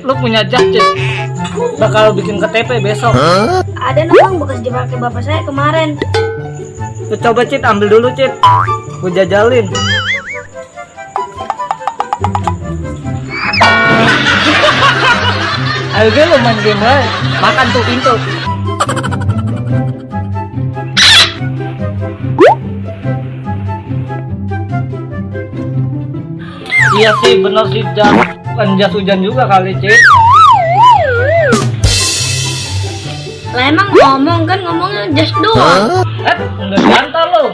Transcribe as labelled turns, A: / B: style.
A: lu punya jas, Cit. Bakal bikin KTP besok.
B: Ada bang, bekas dipakai bapak saya kemarin.
A: Lu coba, Cit, ambil dulu, Cit. Gua jajalin. Ayo gue lu main game aja. Makan tuh pintu. Iya sih, bener sih, jas. Bukan jas hujan juga kali, Cit.
B: Lah emang ngomong kan, ngomongnya just doang.
A: Enggak diantar lo.